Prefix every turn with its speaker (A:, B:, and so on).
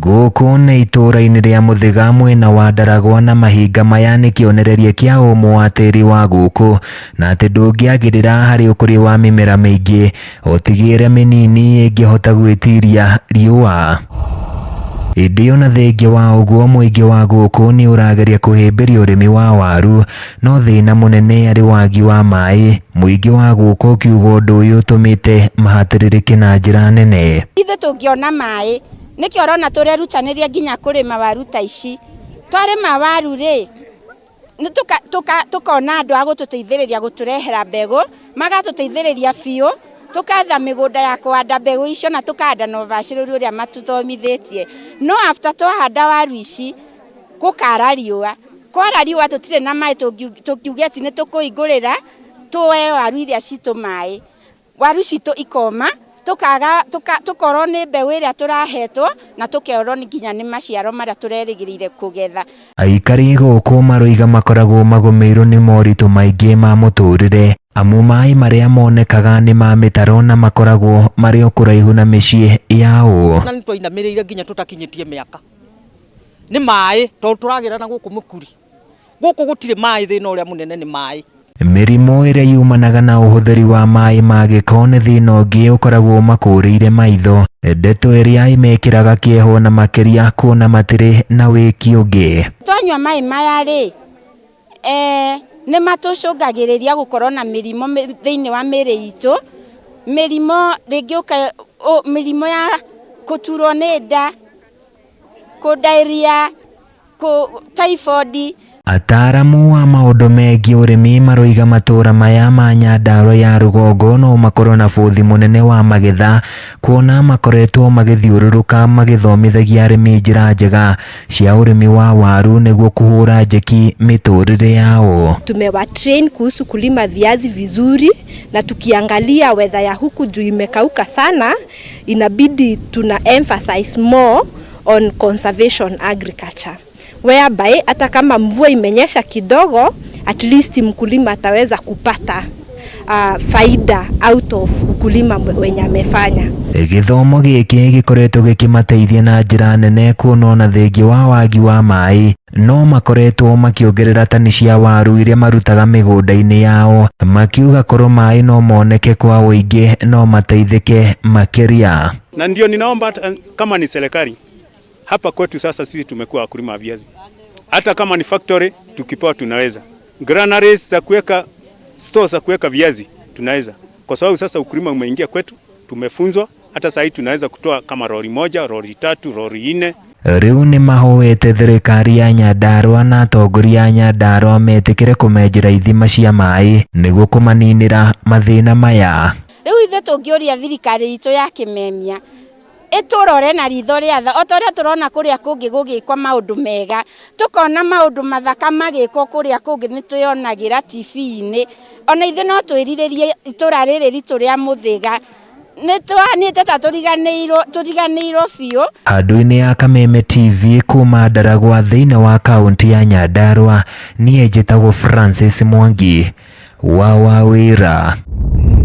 A: Gũkũ nĩ itũũra-inĩ rĩa Mũthĩga mwena wa Ndaragwa na mahinga maya nĩ kĩonereria kĩa ũmũ wa tĩri wa gũkũ na atĩ ndũngĩagĩrĩra harĩ ũkũria wa mĩmera mĩingĩ ũtigĩre mĩnini ĩngĩhota gwĩtiria riũa. Ĩndĩ ona thengia wa ũguo mũingĩ wa gũkũ nĩ ũrageria kũhĩmbĩria ũrĩmi wa waru no thĩna mũnene arĩ wagi wa maĩ, mũingĩ wa gũkũ ũkiuga ũndũ ũyũ ũtũmĩte mahatĩrĩrĩke na njĩra nene.
B: Ithuĩ tũngĩona maĩ nĩkĩo ũrona tũrerutanĩria nginya kũrĩma waru ta ici. Twarĩma waru rĩ, tũkona andũ a gũtũteithĩrĩria gũtũrehera mbegũ, magatũteithĩrĩria biũ, tũketha mĩgũnda ya kũhanda mbegũ icio na tũkahanda na ũbacĩrĩru ũrĩa matũthomithĩtie. No after twahanda waru ici, gũkara riũa, kwara riũa tũtirĩ na maĩ tũngiuge atĩ nĩ tũkũhingũrĩra tũhe waru iria citũ maĩ. Waru citũ ikoma, tukaga tukorwo nĩ mbeũ ĩrĩa tũrahetwo na tũkerwo nginya nĩ maciaro marĩa tũrerĩgĩrĩire kũgetha.
A: Aikari gũkũ maroiga makoragwo magũmĩirwo nĩ moritũ maingĩ ma mũtũrĩre amu maĩ marĩa monekaga nĩ ma mĩtaro na makoragwo marĩ o kũraihu na mĩciĩ yao.
C: Na nĩ twainamĩrĩire nginya tũtakinyĩtie mĩaka nĩ maĩ tondũ tũragĩra na gũkũ mũkuri gũkũ gũtirĩ maĩ, thĩna ũrĩa mũnene nĩ maĩ.
A: Mĩrimũ ĩrĩa yumanaga na ũhũthĩri wa maĩ ma gĩko nĩ thĩna ũngĩ ũkoragwo ũmakũrĩire maitho, ndeto ĩrĩa ĩmekĩraga kĩeha na makĩria kuona matirĩ na wĩki ũngĩ.
B: Twanyua maĩ maya rĩ, nĩ matũcũngagĩrĩria gũkorwo na mĩrimũ thĩinĩ wa mĩĩrĩ itũ, mĩrimũ rĩngĩ mĩrimũ ya gũturwo nĩ nda, kũ diarrhea, typhoid.
A: Ataaramu a maũndũ megiĩ ũrĩmi maroiga matũra maya ma Nyandarua ya rũgongo no makorwo na bũthi mũnene wa magetha kuona makoretwo magĩthiũrũrũka magĩthomithagia arĩmi njĩra njega cia ũrĩmi wa waru nĩguo kũhũra njeki mĩtũrĩre yao.
D: Tumewa train kuhusu kulima viazi vizuri, na tukiangalia weather ya huku juu imekauka sana, inabidi tuna emphasize more on conservation agriculture whereby hata kama mvua imenyesha kidogo, at least mkulima ataweza kupata faida out of ukulima wenye amefanya.
A: Gĩthomo gĩkĩ gĩkoretwo gĩkĩmateithia na njĩra nene kuona ona thengia wa wagi wa maĩ no makoretwo makĩongerera tani cia waru iria marutaga mĩgũnda-inĩ yao, makiuga korwo maĩ no moneke kwa ũingĩ no mateithĩke makĩria.
E: Na ndio ninaomba hata kama ni serikali hapa kwetu sasa, sisi tumekuwa wakulima wa viazi, hata kama ni factory tukipewa tunaweza, granaries za kuweka store za kuweka viazi tunaweza, kwa sababu sasa ukulima umeingia kwetu, tumefunzwa. Hata sasa tunaweza kutoa kama lori moja, lori tatu, lori nne.
A: Rĩu nĩ mahoete thirikari ya Nyandarua na atongoria a Nyandarua metĩkĩre kũmenjera ithima cia maĩ nĩguo kũmaninĩra mathĩna maya.
B: Rĩu ithuĩ tũngĩũria thirikari itũ ya kĩmemia ĩtũrore na ritho rĩa tha o ta ũrĩa tũrona kũrĩa kũngĩ gũgĩkwo maũndũ mega, tũkona maũndũ mathaka magĩkwo kũrĩa kũngĩ nĩ twĩonagĩra TV-inĩ, ona ithuĩ no twĩrirĩrie itũra rĩrĩ ritũ rĩa Mũthĩga nĩ tũhanĩte ta tũriganĩirwo biũ.
A: Handũ-inĩ ya Kameme TV kuma Ndaragwa thĩinĩ wa kaunti ya Nyandarua, niĩ njĩtagwo Francis Mwangi wa Wawĩra.